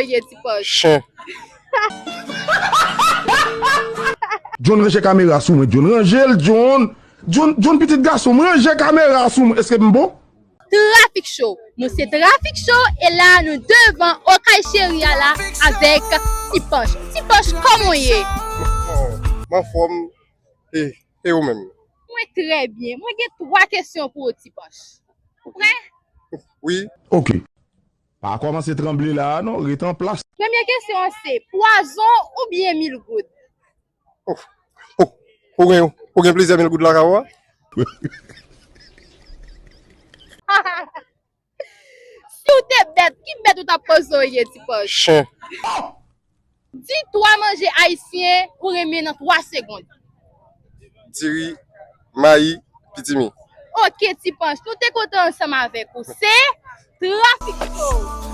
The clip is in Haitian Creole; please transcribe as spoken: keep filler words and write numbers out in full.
ye Ti Panch? Chen. John, ranje kamera sou mwen, John. Ranje l, John. John, John, pitit gason m, ranje kamera sou mwen. Èske m bon? Trafik Show. Nou se Trafik Show e la nou devan Okay Cheri a la avèk Ti Panch. Ti Panch, kòman w ye? M anfòm. E, e ou menm? Mwen trè byen. Mwen gen twa kesyon pou ou, Ti Panch. Ou prè? Wi. Ok. Pa kòmanse tranble la a non, ret an plas. Premye kesyon an se pwazon oubyen mil goud? Ou, ou, ou gen, ou gen plizyè mil goud lakay ou a? Si w te bèt, ki bèt ou t ap panse w ye, Ti Panch? Chen. Di twa manje ayisyen ou renmen nan twa segonn. Diri, mayi, pitimi. Ok, Ti Panch, nou te kontan ansanm avèk ou. Se Trafik Show.